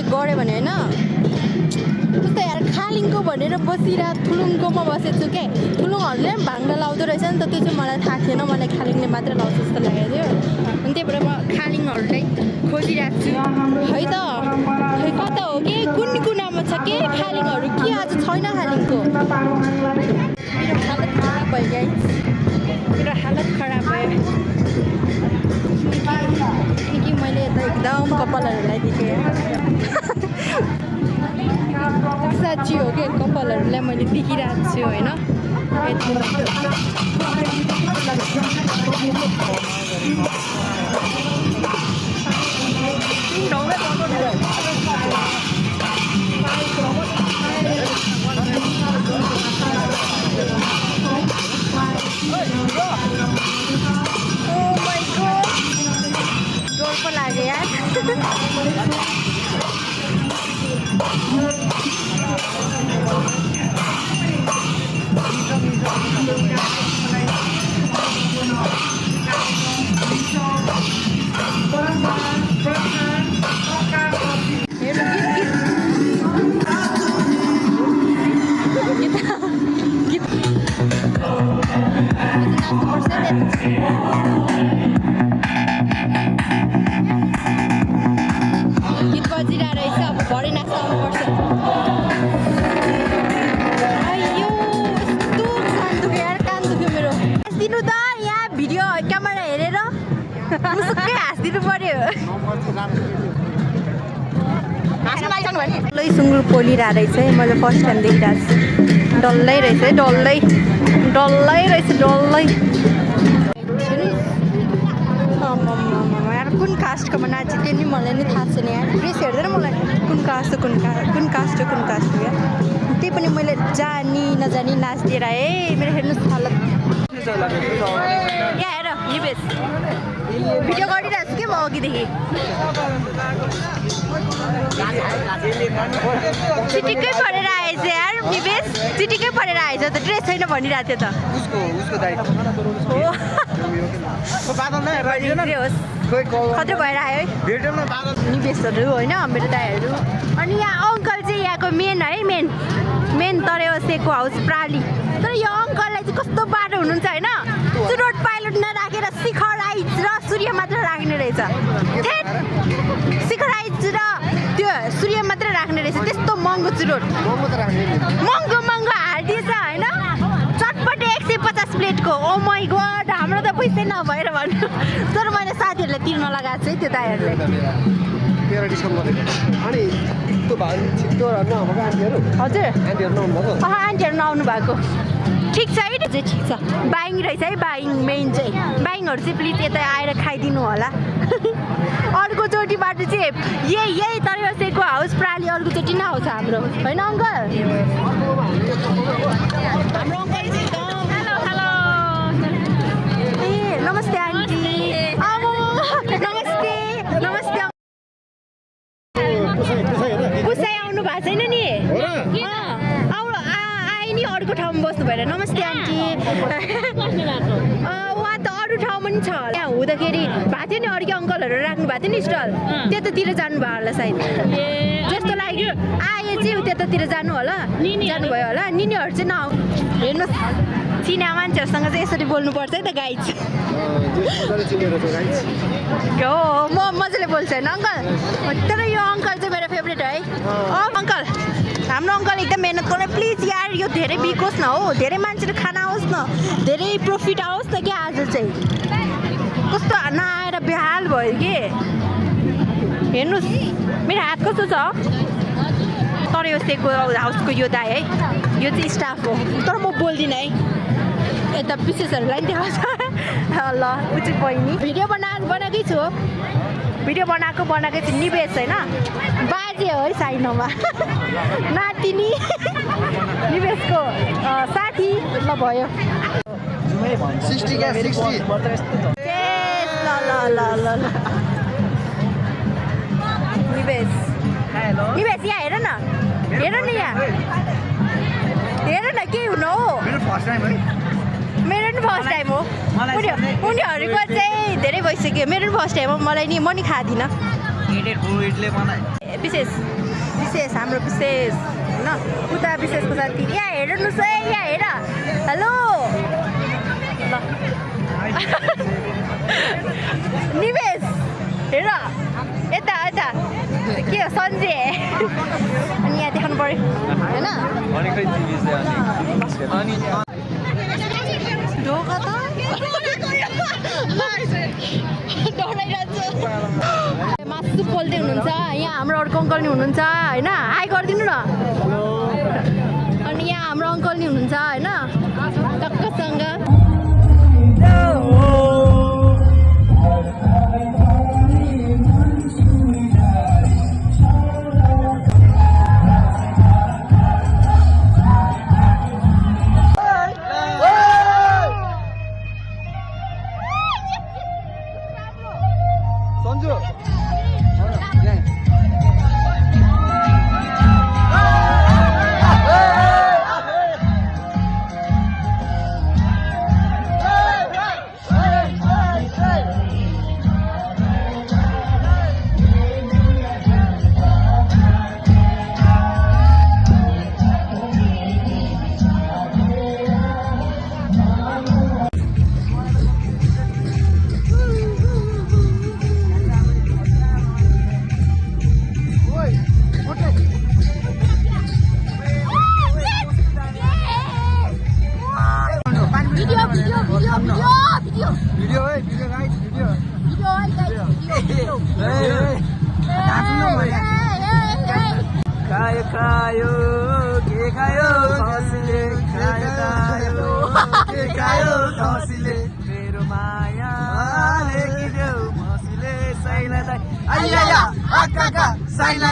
गऱ्यो भने होइन जस्तै यार खालिङको भनेर बसिरहेको थुलुङकोमा बसेको छु क्या थुलुङहरूले पनि भाङ्डा लाउँदो रहेछ नि त त्यो चाहिँ मलाई थाहा थिएन मलाई खालिङले मात्र लाउँछ जस्तो लागेको थियो अनि त्यही भएर म खालिङहरूलाई खोजिरहेको छु है त खै कता हो कि कुन कुनामा छ के खालिङहरू के आज छैन खालिङको मेरो हालत खराब भयो गाइस मेरो हालत खराब भयो कि मैले यता एकदम कपालहरूलाई देखेँ साँच्ची हो कि कपालहरूलाई मैले देखिरहेको छु होइन डर पो लाग्यो यार गीत बजिरहेको रहेछ अब भरे नाच्न आउनुपर्छ अयो यस्तो कान दुख्यो यार कान दुख्यो मेरो हाँसिदिनु त यहाँ भिडियो क्यामेरा हेरेर मुसुक्कै हाँसिदिनु पर्यो डल्लै सुँगुर पोलिरहेको रहेछ है मैले फर्स्ट टाइम देखिरहेको छु डल्लै रहेछ है डल्लै डल्लै रहेछ डल्लै यार कुन कास्टको नाच्यो त्यो नि मलाई नि थाहा छैन यार ड्रेस हेर्दैन मलाई कुन कास्ट हो कुन कास्ट हो क्या त्यही पनि मैले जानी नजानी नाचिदिएर है मेरो हेर्नुहोस् हालत यहाँ हेर निवेश भिडियो गरिरहेको छु कि म अघिदेखि चिटिक्कै परेर आएछ यार निवेश चिटिक्कै परेर आएछ त ड्रेस छैन भनिरहेको थियो त खतरा भएर आयो है निवेशहरू होइन मेरो दाइहरू अनि यहाँ अङ्कल चाहिँ यहाँको मेन है मेन तरेसेको हाउस प्राली तर यो अङ्कललाई चाहिँ कस्तो बाटो हुनुहुन्छ होइन चुरोट पाइलट नराखेर शिखर आइज र सूर्य मात्र राख्ने रहेछ शिखर आइज र त्यो सूर्य मात्र राख्ने रहेछ त्यस्तो महँगो चुरोट महँगो हालिदिएछ होइन चटपटे 150 प्लेटको ओ माई गड हाम्रो त पैसै नभएर भन्नु तर मैले साथीहरूलाई तिर्न लगाएको छु है त्यो दाइहरूले हजुर आन्टीहरू नआउनु भएको ठिक छ है चाहिँ ठिक छ बाइङ रहेछ है बाइङ मेन चाहिँ बाइङहरू चाहिँ प्लिज यता आएर खाइदिनु होला अर्कोचोटिबाट चाहिँ यही तरेसेको हाउस प्राली अर्कोचोटि नआउँछ हाम्रो होइन अङ्कल हाम्रो अङ्कल चाहिँ हेलो ए नमस्ते आन्टी नमस्ते पुसाइ आउनु भएको छैन नि आए नि अर्को ठाउँमा बस्नु भएर नमस्ते आन्टी उहाँ त अरू ठाउँमा पनि छ यहाँ हुँदाखेरि भएको थियो नि अर्को अङ्कलहरू राख्नु भएको थियो नि स्टल त्यतातिर जानुभयो होला सायद जस्तो लाग्यो आए चाहिँ त्यतातिर जानु होला जानुभयो होला निनीहरू चाहिँ नआउ हेर्नुहोस् चिना मान्छेहरूसँग चाहिँ यसरी बोल्नुपर्छ है त गाइज हो म मजाले बोल्छु होइन अङ्कल तर यो अङ्कल चाहिँ मेरो फेभरेट है अङ्कल हाम्रो अङ्कल एकदम मेहनत गर्ने प्लिज यार यो धेरै बिकोस् न हो धेरै मान्छेले खाना आओस् न धेरै प्रफिट आओस् न क्या आज चाहिँ कस्तो नआएर बेहाल भयो कि हेर्नुहोस् मेरो हात कस्तो छ तर यो सेको हाउसको यो दाइ है यो चाहिँ स्टाफ हो तर म बोल्दिनँ है यता विशेषहरूलाई पनि देखाउँछ ल ऊ चाहिँ बहिनी भिडियो बनाएकै छु भिडियो बनाएको चाहिँ निवेश होइन बाजे हो है साइनोमा नातिनी निवेशको साथी ल भयो 60 क्या 60 ल निवेश यहाँ हेर न यहाँ हेर न के हुनु हो मेरो नि फर्स्ट टाइम हो उनीहरूको चाहिँ धेरै भइसक्यो मेरो नि फर्स्ट टाइम हो मलाई नि म नि खाँदिनँ विशेष विशेष हाम्रो विशेष होइन उता विशेषको साथी यहाँ हेर्नुहोस् है यहाँ हेर हेलो ल निवेश हेर यता यता के हो सन्जे अनि यहाँ देखाउनु पऱ्यो होइन ढोका त डराइरहन्छ मासु पोल्दै हुनुहुन्छ यहाँ हाम्रो अर्को अङ्कल नि हुनुहुन्छ होइन हाई गरिदिनु न अनि यहाँ हाम्रो अङ्कल नि हुनुहुन्छ होइन टक्कसँग खायो के खायो खसीले खसीले मेरो माया लेखिदेऊ मसीले साइला दाइ आइया आका साइला